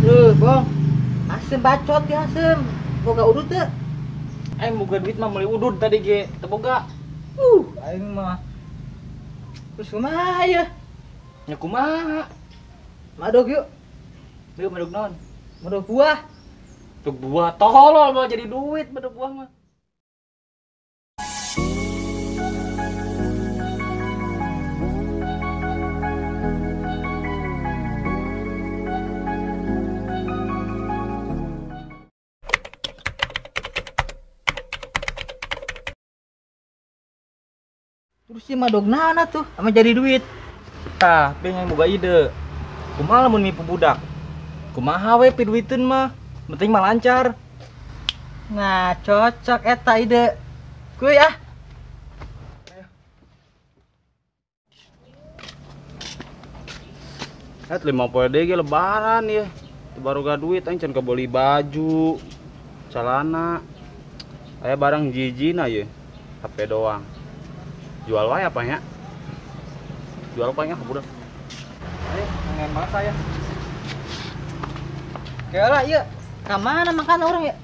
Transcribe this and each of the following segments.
Bong. Asem bacot ya asem. Boga udud teu? Aing boga duit mah meuli udud tadi ge, teu boga. Aing mah. Terus kumaha ya? Nya kumaha? Madog yuk. Yuk madog naon? Madog buah. Madog buah tolol mah jadi duit madog buah mah. Terus si madog naon tuh sama jadi duit. Tah, pengen boga ide. Kumaha lamun nipu budak? Kumaha we piduiteun mah? Penting mah lancar. Nah, cocok eta ide. Kuy ah. Et 5 poe deui ge lebaran ieu. Teu baroga duit aing can kabeli baju, celana. Aya barang jijina ieu. HP doang. Jual wae apa nya? Jual apa nya budak? Ayo, ngen banget saya. Kela ieu. Ka mana makan orang ya?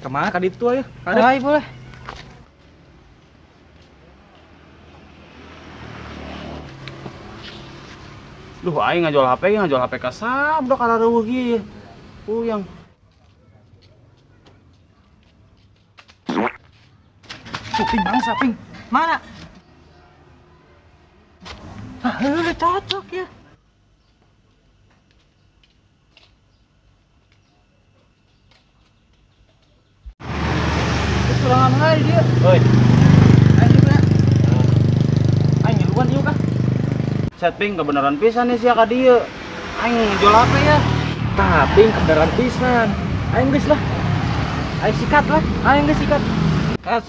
Ka mana ka ditu ayo? Ayo boleh. Duh, aing ngajual HP, ngajual HP ka saha budak karareuweuh ieu. Puyang. Tuh, ping bangsa, ping. Mana? Ah, cocok ya. Terus kurangan hari dia. Oi. Ayo juga. Aing ngiluan ieu kah? Set ping kebenaran pisan nih sia ka dieu. Aing jual HP ya. Tah, ping kebenaran pisan. Aing geus lah. Aing sikat lah. Aing geus sikat.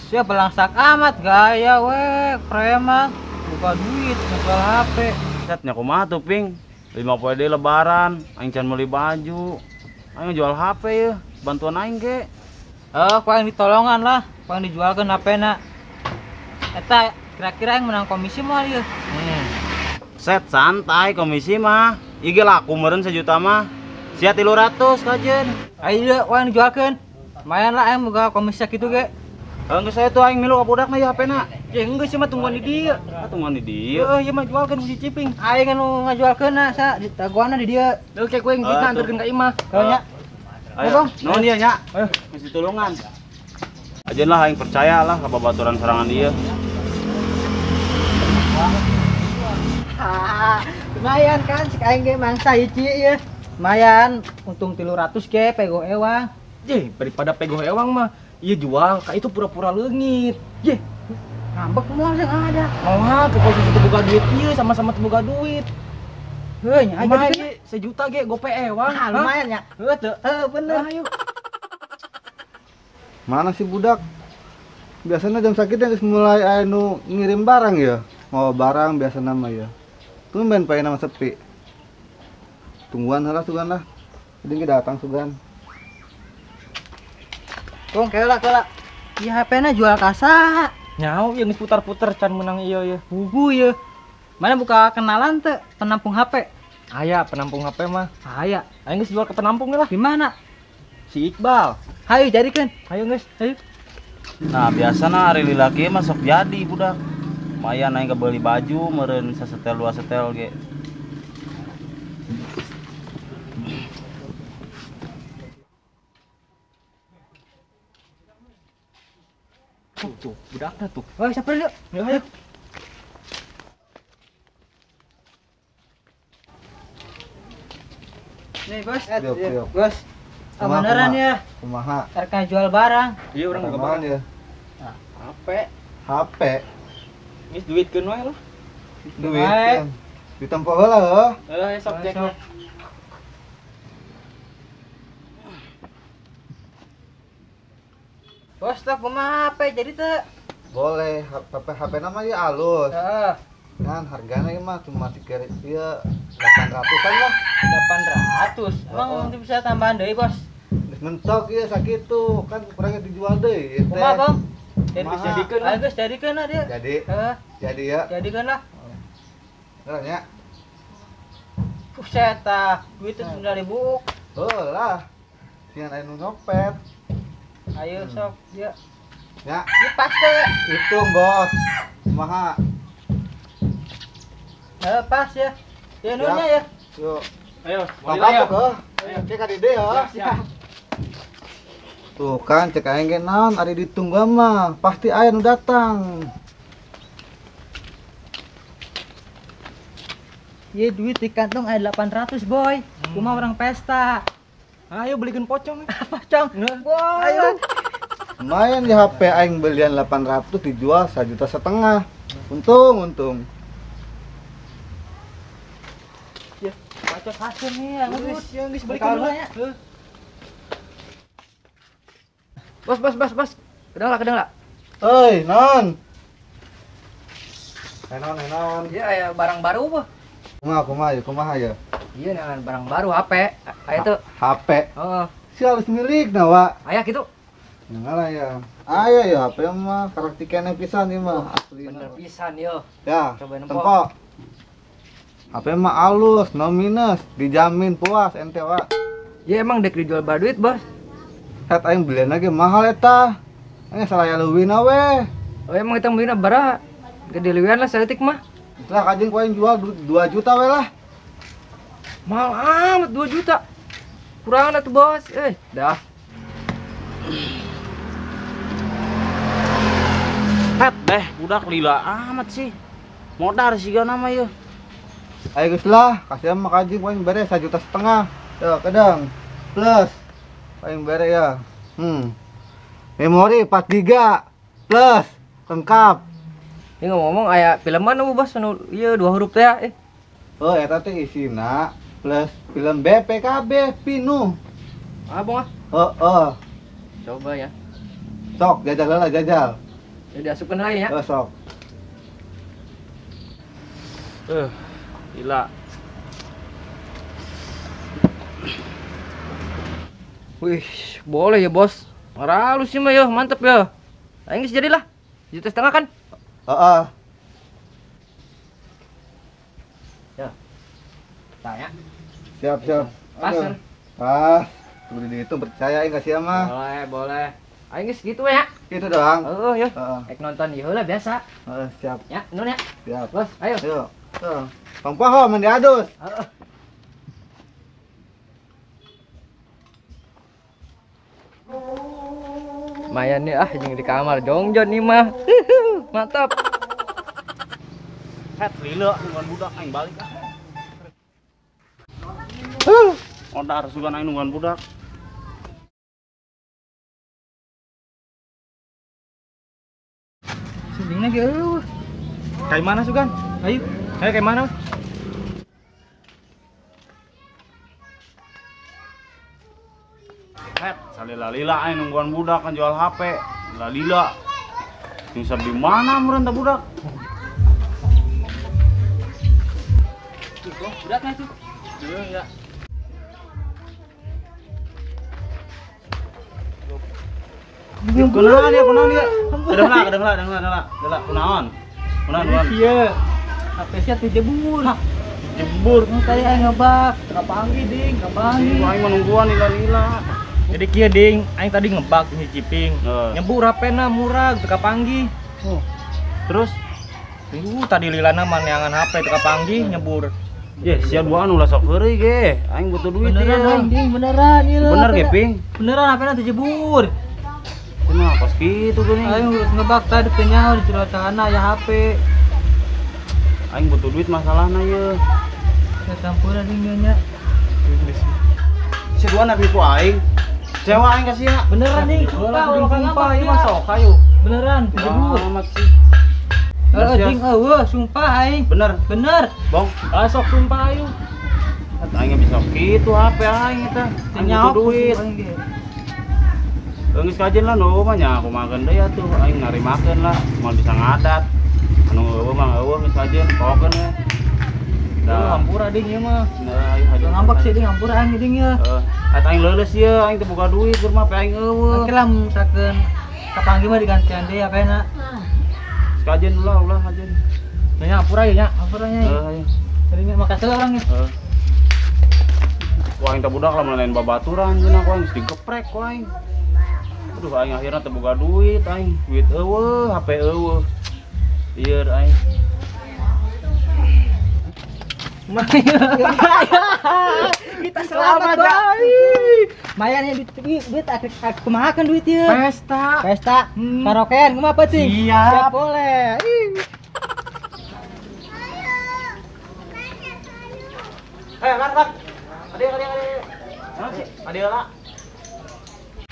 Sia belangsak amat gaya we, preman. Buka duit, jual HP. Setnya kumaha tuh ping? 5 poe deui lebaran, aing can meuli baju. Aing jual HP ya, bantuan aing ge. Ku aing ditolongan lah, ku aing dijualkeun HP-na. Eta kira-kira aing menang komisi moal ieu. Set santai komisi mah. Ieu ge laku meureun sejuta mah. Sia 300 kajeun. Ayo ku aing dijualkeun. Lumayan lah aing boga komisi sakitu ge. Geus saya tuh aing milu ka budakna ieu HP-na. Ya geus ieu mah tungguan di dieu. Ah tungguan di dieu. Heuh, ieu mah jualkeun ku si Ciping. Aing anu ngajualkeunna sa ditagoanna di dieu. Deuk ke ku aing duitna anterkeun ka imah. Heuh nya. Ayo, nuhun ieu nya. Ayo, geus ditulungan. Ajeun lah aing percaya lah ka babaturan sorangan dieu. Lumayan kan cik aing ge mangsa hiji ieu. Lumayan, untung 300 ge pego ewang. Jeh, daripada pego ewang mah iya jual, ka itu pura-pura leungit. Jeh, ngambek moal sing ada. Moal ke posisi teu boga duit ieu sama-sama teu boga duit. Heuh nya aja ge sejuta ge gope ewang. Nah, lumayan nya. Heuh teu. Heuh bener. Ayo. Mana sih budak? Biasanya jam sakitnya geus mulai aya nu ngirim barang ya. Mau barang biasa nama ya. Tumben pae nama sepi. Tungguan heula sugan lah. Jadi ge datang sugan. Bong, kela kela. Ieu HP-na jual ka saha? Nyau ieu geus putar-putar can meunang ieu ye. Bubu ieu. Mana buka kenalan teu penampung HP? Aya penampung HP mah. Aya. Aing geus jual ke penampung lah. Di mana? Si Iqbal. Hayu jadikeun. Hayu geus, hayu. Nah, biasana ari lilaki mah sok jadi budak. Lumayan aing kebeli baju meureun sasetel dua setel ge. Tuh, budakna tuh. Wah, siapa dulu? Ayo, ayo. Nih, Bos. Yuk, Bos. Beneran ya? Kumaha? Rek jual barang. Iya, urang boga barang ya. Nah, HP. HP. Geus duitkeun wae lah. Duit. Ditempo heula heuh. Heuh, sok cek. Bos, teh kumaha HP jadi teu? Boleh, HP nama ieu alus. Heeh. Kan hargana ieu mah cuma 3 ieu 800-an lah. 800. Emang oh. Bisa tambahan deui, Bos? Geus mentok ieu sakitu, kan kurangnya dijual deui ieu teh. Kumaha, Bang? Jadi jadikeun. Ayo geus jadikeun lah dia. Jadi. Heeh. Jadi ya. Jadikeun lah. Geura nya. Buset tah, duit 9.000. Oh lah. Sian aya nu nyopet. Ayo sok ya. Ya. Ini pas teh. Hitung, Bos. Kumaha? Pas ya. Ya nunya ya. Yuk. Ayo, boleh ya. Ayo, cek ka dede ya. Siap. Tuh kan cek aing ge naon ari ditunggu mah, pasti aya nu datang. Ye duit di kantong aya 800, boy. Kumaha orang pesta. Ayo belikan pocong. Pocong. Boy. Ayo. Lumayan di HP aing belian 800 dijual 1,5 juta. Untung, untung. Ya, pocong hasil nih, geus, ya geus belikan dulu ya. Bos, bos, bos, bos. Kedang lah. Oi, non. Naon, naon. Iya, aya barang baru, Bos. Kumaha, kumaha ya, kumaha ya? Iya, nangan barang baru HP. Aya tuh. HP. Heeh. Si harus milik na, Wak. Aya kitu. Ngalah ya. Aya ya HP mah karaktikene pisan ieu mah asli. Bener pisan yo. Ya, coba nempo. Tempo. HP mah alus, no minus, dijamin puas ente, Wak. Ya emang dek dijual bar duit, Bos. Het aing belian lagi mahal eta. Aing salah ya leuwihna we. Oh emang eta meulina bara. Gede leuwihan lah saeutik mah. Lah kajeng ku aing jual 2 juta we lah. Mahal amat 2 juta. Kurangan atuh, Bos. Dah. Het deh, budak lila amat sih. Modar siga nama yeuh. Ayo geus lah, kasihan mah kajeng ku aing bere 1,5 juta. Ya, kadang plus aing bere ya. Memori 4 giga plus lengkap. Ini ngomong-ngomong aya film mana Bos anu ieu 2 huruf teh ya. Oh, eta teh isina plus film BPKB Pinu. Ah, bong ah. Heeh. Coba ya. Sok jajal lah jajal. Ya diasupkeun lah ya. Oh, sok. Gila. Wih, boleh ya, Bos. Maralus sih mah ya, mantep ya. Aing geus jadilah. 1,5 juta kan? Heeh. Ya. Tanya. Siap, siap. Pas. Pas. Udah dihitung percaya aing ka sia mah. Boleh, boleh. Aing geus gitu ya. Gitu doang. Heeh, ya. Heeh. Ek nonton ieu lah biasa. Heeh, siap. Ya, nun ya. Siap. Bos, ayo. Ayo. Heeh. Tong poho mandi adus. Heeh. Lumayan nih ah jeung di kamar jongjon nih mah. Mantap. Het lila nungguan budak aing balik ah. Modar sugan aing nungguan budak. Sindingna ge eueuh. Kayak mana sugan? Ayo. Ayo kayak mana? Het, salila-lila aing nungguan budak kan jual HP. Lila-lila. Nyusap di mana meureun tah budak? Tuh, budaknya tuh. Iya, ya. Kunaon ya, kunaon ya? Kedeng lah, kunaon. Kunaon, kunaon. Iya. HP sia teh jebur. Jebur. Tadi aing ngebak, teu kapanggih ding, kapanggih. Aing mah nungguan lila-lila. Jadi kieu ding, aing tadi ngebak di Ciping. Nyebur HP-na murah teu kapanggih. Oh. Terus tadi lilana mah neangan HP teu kapanggih nyebur. Ye, sia duaan ulah sok heureuy ge. Aing butuh duit ieu. Beneran ding, beneran ieu. Bener ge, Ping. Beneran HP-na teu jebur. Kumaha kos kitu geuning. Aing urus ngebak tadi teu nyaho di celana ya HP. Aing butuh duit masalahna ieu. Ya campuran ding nya. Sia duaan nipu aing. Cewa aing ka sia. Beneran ding, sumpah ulah sumpah ieu mah sok ayo. Beneran, jebur. Amat sih. Heeh, ding eueuh, sumpah aing. Bener. Bener. Bong, ah sok sumpah ayo. Aing bisa kitu HP aing eta. Aing butuh duit. Geus kajen lah nu mah nya kumakeun deui atuh aing narimakeun lah, moal bisa ngadat. Anu eueuh mah eueuh geus kajen pokeun we. Dah hampura ding ieu mah. Nah, ayo hajar. Ngambek sih ding hampura aing ding ieu. Heeh. Atuh aing leuleus ieu, aing teu boga duit keur mah aing eueuh. Oke lah misalkeun kapanggih mah digantian deui HP-na. Kajen ulah ulah kajen. Nya hampura ieu nya. Hampura nya. Heeh, ayo. Jadi makasih lah orangnya. Heeh. Ku aing teh budak lamun lain babaturan cenah ku aing geus digeprek ku aing. Aduh aing akhirna teu boga duit aing. Duit eueuh, HP eueuh. Lieur aing. Kita selamat, boy. Mayan ya duit kumaha kan duit ieu? Pesta. Pesta. Karaokean kumaha penting? Siap. Boleh. Ayo, kan, kan. Adik, adik, adik. Naon sih? Adik lah.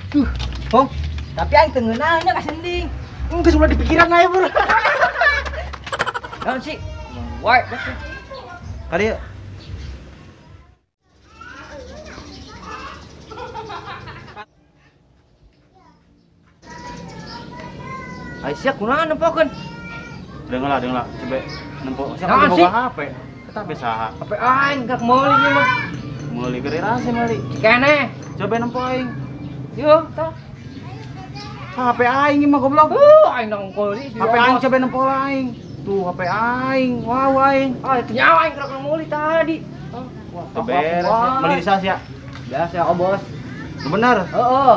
Duh, Bong. Tapi aing teu ngeunah nya ka sending. Geus ulah dipikiran aja, Bro. Naon sih? Wae. Kali Aisyah kunaon nempokeun? Dengar lah, coba nempo. Siapa sih? HP? Eta HP saha? HP aing gak meuli ieu mah. Meuli geura sih meuli. Keneh. Coba nempo aing. Yo, tah. HP aing mah goblok. Aing nang meuli. HP aing coba nempo aing. Tuh HP aing, wow aing. Ah, itu nyawa aing keur meuli tadi. Wah, teu beres. Meuli di sia? Biasa ya, bos. Bener. Heeh.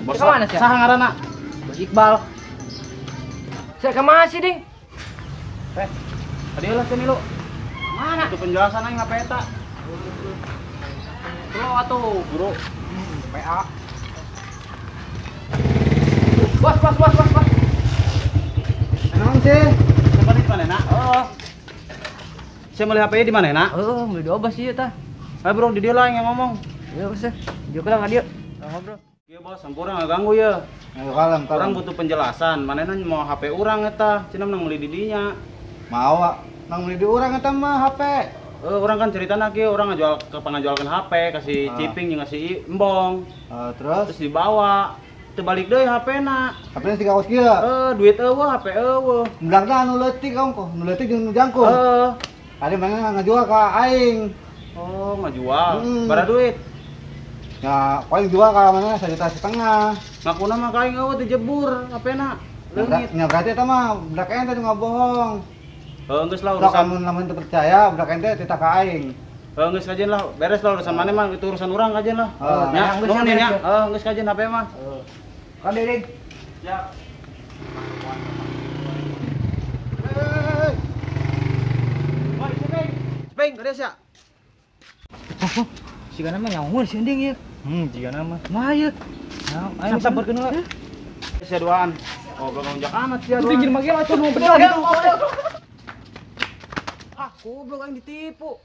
Bos kemana sih? Saha ngaranna? Bos Iqbal. Saya kemana sih, Ding? Tadi lah sini lu. Mana? Itu penjelasan aing HP eta. Lo atuh, bro. PA. Bos, bos, bos, bos, bos. Naon sih? Saya beli di mana, nak? Oh. Saya beli HP di mana, nak? Oh, beli dua bos ieu tah. Ayo, bro, di dia lah yang ngomong. Iya, bos. Dia lah ka dieu. Ngobrol. Iya, bos, sampura ngaganggu ya. Ayo kalem, kalem. Orang butuh penjelasan. Manehna mau HP urang eta, cenah menang meuli di dinya. Mau, nang meuli di urang eta mah HP. Orang kan ceritana kieu, orang ngajual ke pangajualkeun HP, kasih ciping jeung kasih embong. Terus dibawa. Teu balik deui HP-na. HP-na siga kaos kieu. Duit eueuh, HP eueuh. Budakna anu leutik ongkoh, nu leutik jeung nu jangkung. Heeh. Tadi manehna ngajual ka aing. Oh, ngajual. Bara duit. Ya, paling jual ka mana 1,5 juta. Ngakuna mah ka aing eueuh dijebur HP-na. Leungit. Nya berarti eta mah budak ente nu ngabohong. Heuh, geus lah urusan. Lamun lamun teu percaya budak ente titah ka aing. Heuh, geus kajen lah, beres lah urusan maneh mah itu urusan urang kajen lah. Nya, nuhun nya. Heuh, geus kajen HP mah. Kan Ding. Siap. Woi, Ciping. Ciping, gede sia. Oh, sigana mah nyaungeun si Ending ieu. Jigana mah. Mah ieu. Ayo samperkeun heula. Sia duaan. Goblok ngonjak amat sia duaan. Pinggir mah ge atuh nu bener gitu. Ah, goblok aing ditipu.